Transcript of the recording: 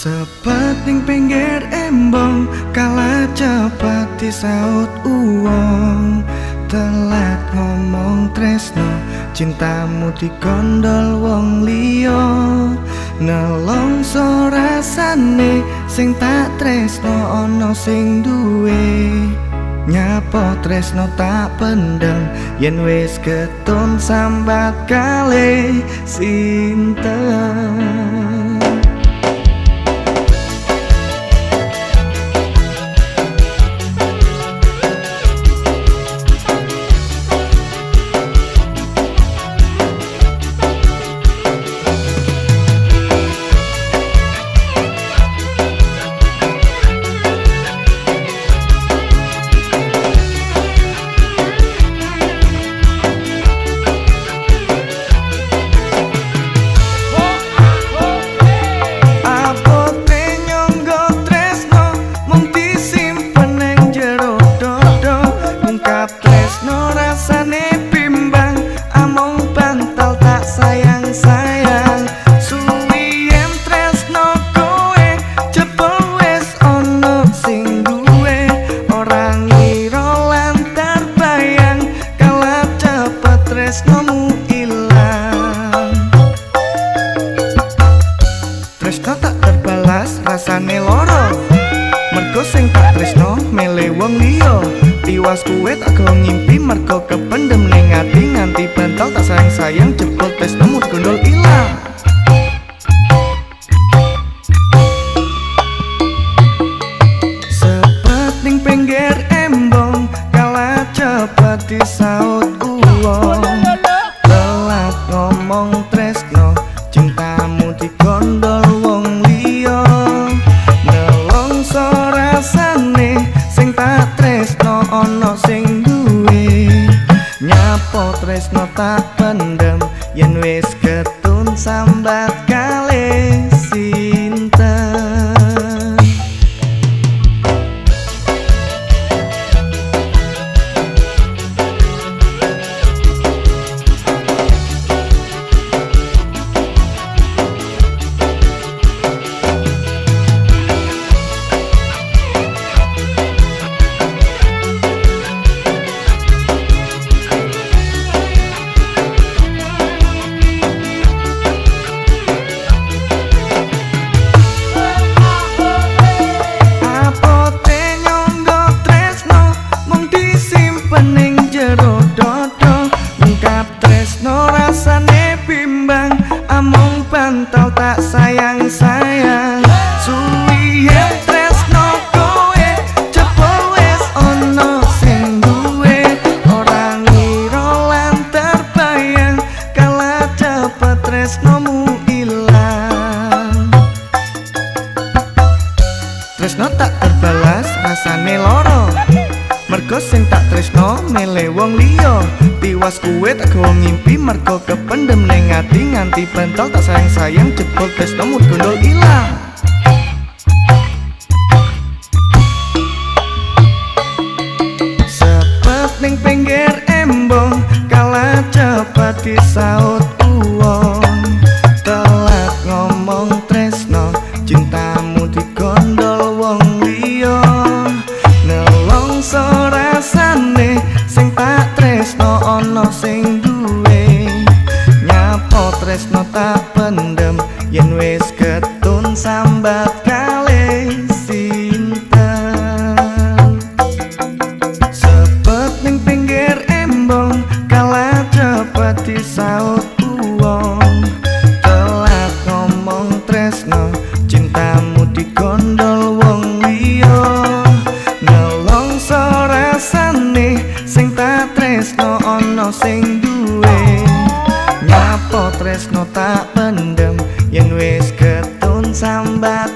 Sepet ning pinggir embong, kalah cepet disaut uwong. Telat ngomong tresno, cintamu digondol wong liya. Nelongso rasane, sing tak tresno ana sing duwe. Nyapo tresno tak pendem, yen wis ketun sambat kale sinten. Tresnomu ilang, tresno tak terbalas rasane loro. Mergo sing tak tresno mele wong liya. Tiwas kuwe tak go ngimpi mergo kependem ning ati nganti bantal tak sayang-sayang jebol tresnomu digondol ilang. Sepet ning pinggir embong, kalah cepet disaut uwong. Telat ngomong tresno, cintamu digondol wong liya. Nelongso rasane, sing tak tresno ana sing duwe. Nyapo tresno tak pendem, yen wis ketun sambat kale sinten. Bantal tak sayang-sayang, suwi yen tresno kowe jebul wis ana sing duwe. Ora ngira lan terbayang kalah cepet tresnomu ilang. Tresno tak terbalas rasane loro, mergo sing tak tresno mele wong liya. Tiwas kuwe tak go ngimpi mergo kependem ning ati nganti bantal tak sayang-sayang jebol tresnomu digondol ilang. Sepet ning pinggir embong, kalah cepet disaut uwong. Telat ngomong tresno, cintamu digondol wong liya. Nelongso rasane, sing tak tresno ana sing duwe. Nyapo tresno tak pendem, yen wis ketun sambat kale sinten. Sepet ning pinggir embong, kalah cepet disaut uwong. Telat ngomong tresno, cintamu digondol wong liya. Nelongso rasane, sing tak tresno ana sing duwe. Nyapo tresno tak pendem, yen wis ketun sambat